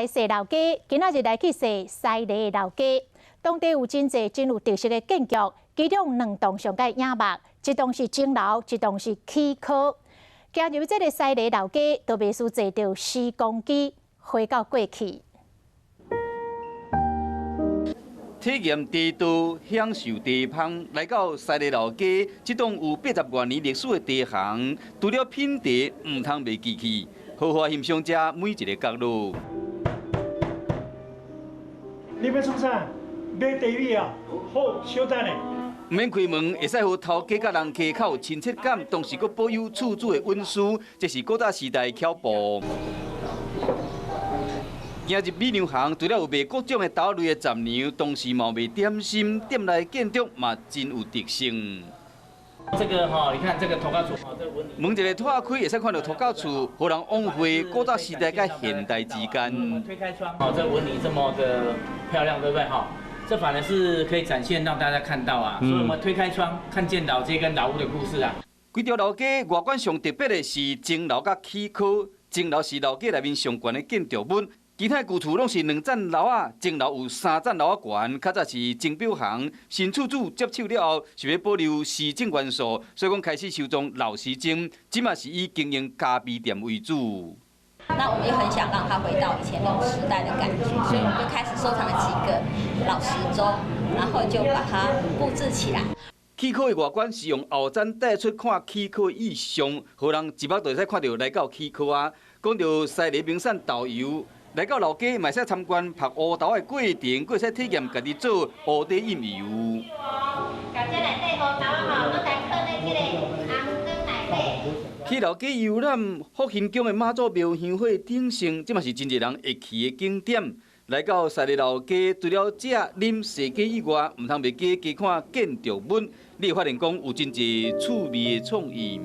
踅老街，今仔日來去踅西螺老街，當地有真濟真有特色的建築，其中兩棟上蓋醒目，一棟是鐘樓，一棟是齒科。行入這个西螺老街，都袂輸坐著時光機回到過去。體驗茶道，享受茶芳，來到西螺老街，這棟有80外年歷史的茶行，除了品茶，毋通袂記去，好好欣賞這每一个角落。你欲創啥？買茶米啊？好，稍等下。毋免開門，會使予頭家佮人客較有親切感，同時閣保有厝主的隱私，這是古早時代的巧步。行入美娘行，除了有賣各種的豆類的雜糧，同時嘛有賣點心，店內建築嘛真有特色。這個吼，你看這個土埆厝，這個紋理。門一个拖開，會使看著土埆厝，予人往回古早時代佮現代之間。推開窗，哦，這個紋理這麼的漂亮，對不對？哈，這反而是可以展現讓大家看到啊。所以我們推開窗，看見老街跟老屋的故事啊。規條老街外觀上特別的是鐘樓佮齒科，鐘樓是老街內面上懸的建築物。其他舊厝攏是兩層樓仔，鐘樓有三層樓仔懸。較早是鐘錶行，新厝主接手了後，想欲保留時鐘元素，所以講開始收藏老時鐘，這馬是以經營咖啡店為主。那我們又很想讓它回到以前那種時代的感覺，所以我們就開始收藏了幾個老時鐘，然後就把它佈置起來。齒科的外觀是用後層帶出看齒科意象，予人一目就會使看著來到齒科啊。講著西螺名勝導遊。來到老街，嘛會使參觀曝烏豆的過程，閣會使體驗家己做烏底印油。這內底烏豆吼，攏來囥佇這个紅磚內底。去老街遊覽福興宮的媽祖廟香火鼎盛，這嘛是真濟人會去的景點。來到西螺老街，除了食、啉、踅街以外，毋通袂記加看建築物。你會發現講有真濟趣味的創意。